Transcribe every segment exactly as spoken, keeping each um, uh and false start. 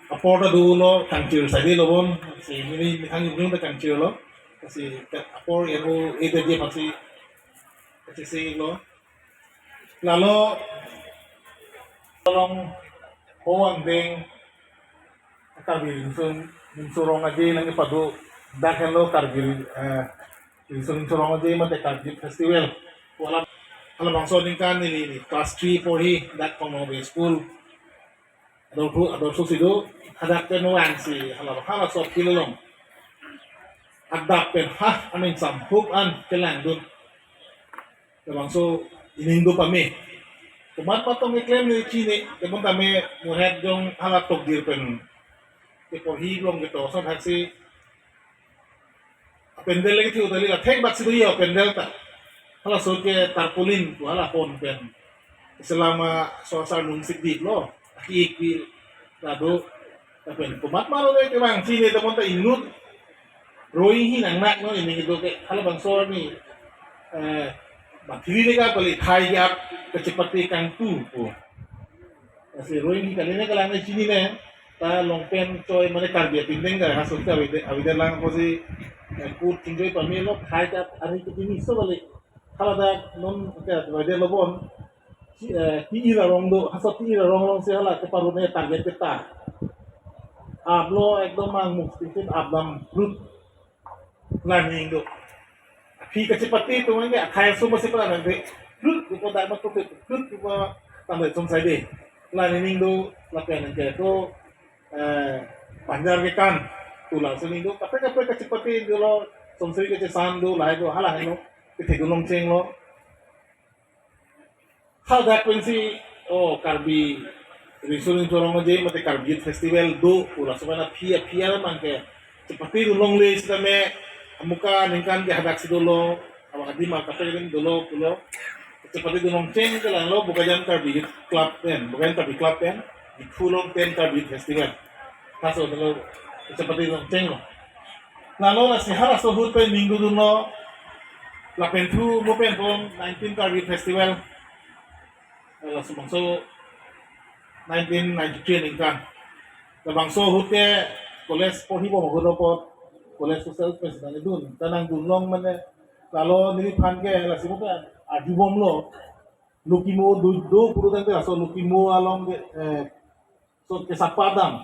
apor ta dolo, kangchir saide lo bon, si neli methang jung ta kangchirlo, si apor ya ho ede dia pasi, pasi silo. Lalo along ho angdeng Karbi Riso Nimso Rong Aje nangkepado dak henlo Karbi, eh, Riso Nimso Rong Aje mate Karbi Festival. Hala, halabangso aningkan neli, neli class three porhi dak Kongnong School ador hu, ador hu si do, hadak pen vangsi hala, halaso field along adap pen ha aning samhup an kelangdun. Labangso ining do pame. Komat patong keklem neli chini, tebon tame muhet jong hala tokdir pen keporhi long keto so thaksi apendel lagi thiu tali la thek bak si do ya apendel ta. Halaso ke tarpaulin pu hala pon pen. Selama so asar nung sikdiklo, aki iki la do, lapen komat malo le kevang chini tebon ta inut roi hi nangnak no ini gitu ke, halabangso ni, eh, matiri lega pali thai gap kachepate kangtu ko. Lasi roi hi kali ne kalang ne chinine, ta longpen choi mane Karbi apindeng ka, haso ta avide, avide lang ko si, eh, kut chingjoi pamelo, thai gap ari ke pini so balik. Hala dak non ke avide lo bon. Ti, eh, ti-ir arong do, haso ti-ir arong along si hala keparune target keta. Aplo ekdom angmuk station apdam brut. Laning do. Aphi kachepate atum ke akhai sum si pala nang de. Brut ko dak ma ko brut ko tanda sum sai de. Laning do lapen ke ko, eh, panjar ke kan. Tula sini do. Kaprek kaprek kachepate dolo. Sumsri kachesan do, lahai do, hala heno. Kethek do longcheng lo. Hadak pensi, oh, Karbi Riso Nimso Rong Aje mate Karbi Youth Festival do, pura sopan aphi aphi alam angke chepate dun longle sitame amuka aningkan ke hadak si dolo, awak adim akape ring dolo pulo. Chepate dun longcheng ke lalo Bokajan Karbi Youth Club pen, Bokajan Karbi Club pen, Diphu along pen Karbi Youth Festival. Laso dolo chepate dun longcheng lo. Lalo lasi halaso ahut pen ningdudunlo, lapen thu mo pen pon nineteen Karbi Festival. Laso bangso nineteen ninety-three aningkan. Labangso ahut ke college porhi bom ahut apot college social president dun. Ta nangdun long mane lalo neliphan ke lasi mo pen arju bomlo. Lukimo do, do puru tangte laso Lukimo along ke, eh, so ke sapa dam.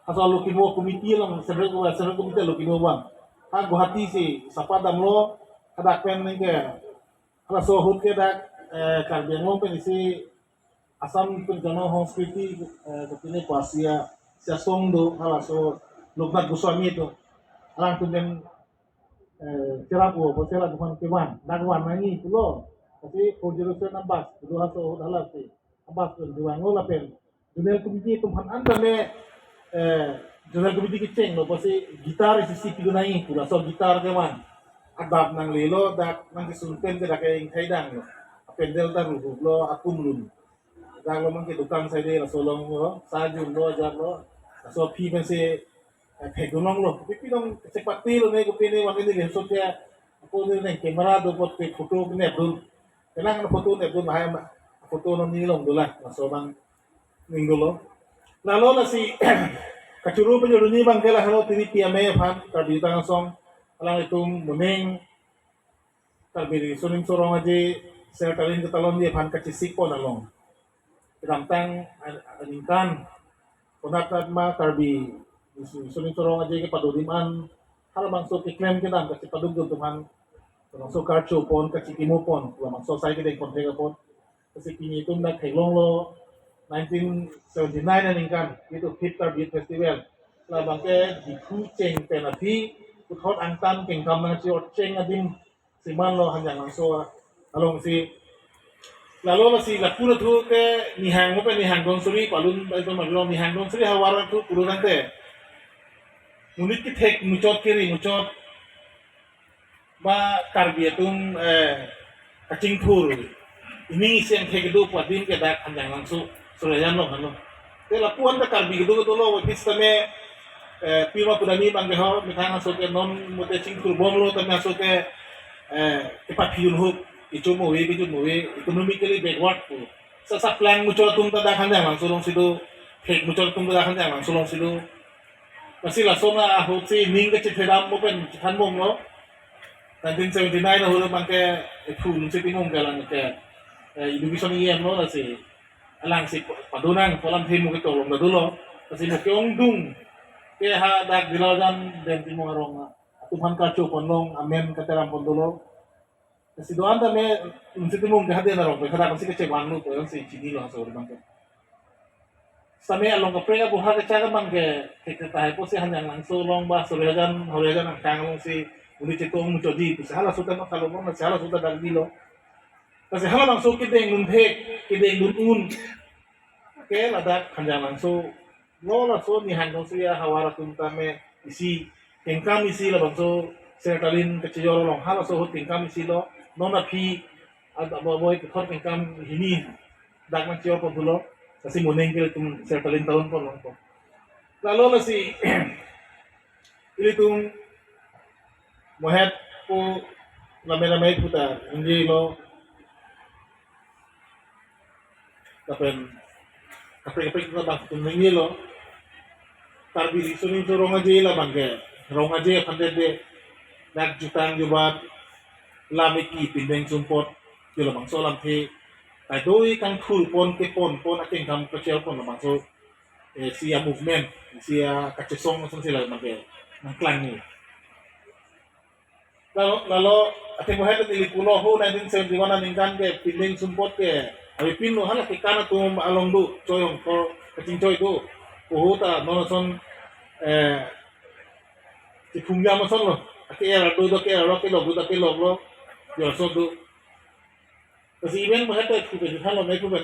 Laso Lukimo committee along central, central committee Lukimo bang. Ha Guwahati si sapa damlo, hadak pen ningke. Laso ahut ke dak, eh, Karbi Anglong pen isi Assam pen jono Hongskriti, eh, kepine ko asia, sia song do, halaso Loknath Goswami do. Alangtum pen, eh, cherap o, bo cherap bukan kevan, dak van nangi pulo. Tapi four zero seven Ambas, dua so dalam si. Ambas pen diwan lo lapen. Zonal committee atum aphan an tame, eh, zonal committee kechenglo, pasi guitar isi si pigu nangi, pura so guitar kevan. Adap nanglelo, dak nangkesun pen ke dak ke ingthai danglo. Apendel ta ruhuk lo, akum lun. Dak lo mangke dukan saide laso along lo, sajun lo, ajak lo, laso aphi pensi, eh, thek dun longlo. Pipi dong chepate lo ne, kopi ne, wani ne, laso kya, ako ne, ne camera do pot pe photo ne dun. Kenang photo ne dun, hai ma, photo no ni long dola, laso abang ning dolo. Lalo lasi, kachuru penjuru ni abang ke lahelo tiri P M A aphan, Karbi Youth Asong, alanglitum moning, Karbi Riso Nimso Rong Aje, Sir Talin Ketalon di aphan kachesik pon along. Kedamtang an-, aningkan, konat ma Karbi Riso Nimso Rong Aje kepado adim an, halabangso keklem kedam kachepaduk dun atum aphan, labangso karcho pon, kachekimo pon, labangso sai kedeng pon thek apot. Lasi pini atum dak theklonglo nineteen seventy-nine aningkan, itu fifth Karbi Festival. Labang ke Diphu cheng pen aphi, puthot angtan kengkam nangchi-ot cheng adim siman lo Hanjanglangso along si. Lalo lasi lapu na thu ke Nihang mo pen Nihang Donsuri palun bai to maglo Nihang Donsuri havar thu puru tangte. Monit kethek muchot kiri muchot ba Karbi atum, eh, kachingthur ining isi angthek kedo pu adim ke dak Hanjanglangso, Surajan along hanu. Te lapu-an ta Karbi kedo kedo lo, wapis tame, eh, pirma pudani abang ke ho, methang aso ke non mute chingthur bomlo tame aso ke, eh, kepaphi un hup, ichum ove, ichum ove, economically backward pu. Sa saplang muchot atum ta dak Hanjanglangso along si do, Thek muchot atum dak Hanjanglangso alongsi do. Lasi lason ahut si ning kachethedam mo pen chethan bomlo. Nineteen seventy-nine ahut abangke ephu Lunsing Timung ke alang ke, eh, education E M lo, lasi alangsi pa-, padonang pu alamthe mo ke tolong ta dolo. Lasi mo ke-ongdung ke hadak Dilajan Den Timung arong atum aphan kacho ponlong, amen kateram pon dolo. Lasi do-an tame Lunsing Timung ke hadak arong pen hadak si kachevanglo pu si chinilo, so abangke. Sitame along kaprek aboha kechak abangke thekthek tahai pusi Hanjanglangso along ba Sorihajan, Horihajan angkang alongsi uli chetong muchotji pusi halaso ta mathalo, lasi halaso ta dak dilo. Lasi halabangso kedeng dunthek, kedeng dun-un ke ladak Hanjanglangso lo. Laso Nihang Dongsoya havar atum tame isi kengkam isi labangso Sertalin kachejor along, halaso ahut kengkam isi lo. Non aphi ad-, abo aboi kethot kengkam hini dak nangchejor pon thulo. Lasi moning ke ilitum Sertalin town pon longpo. Lalo lasi ilitum mohet pu lame lame puta ingjilo. Lapen kaprek kaprek labang atum ingjilo. Karbi Riso Nimso Rong Aje labangke, Rong Aje aphan de dak jutang jubat, lam eki, pindeng sumpot, jo labangso alamthe kado-i kangthur pon, kepon pon, akengkam kachejor pon labangso, eh, isi a-movement, isi akachesong asonsi labangke nangklang ni. Lalo, lalo, athe mohet neli pulo ho nineteen seventy-one aningkan ke pindeng sumpot ke avepinlo, hala kekan atum along do, choi ongkor kachingchoi do. Ho ta non ason, eh, chiphungjam asonlo. Ake-er do, do ke-er lo, kelok do, do kelok lo. Jo ason do. Lasi event mohet ta thu pe thanlo, me thu pe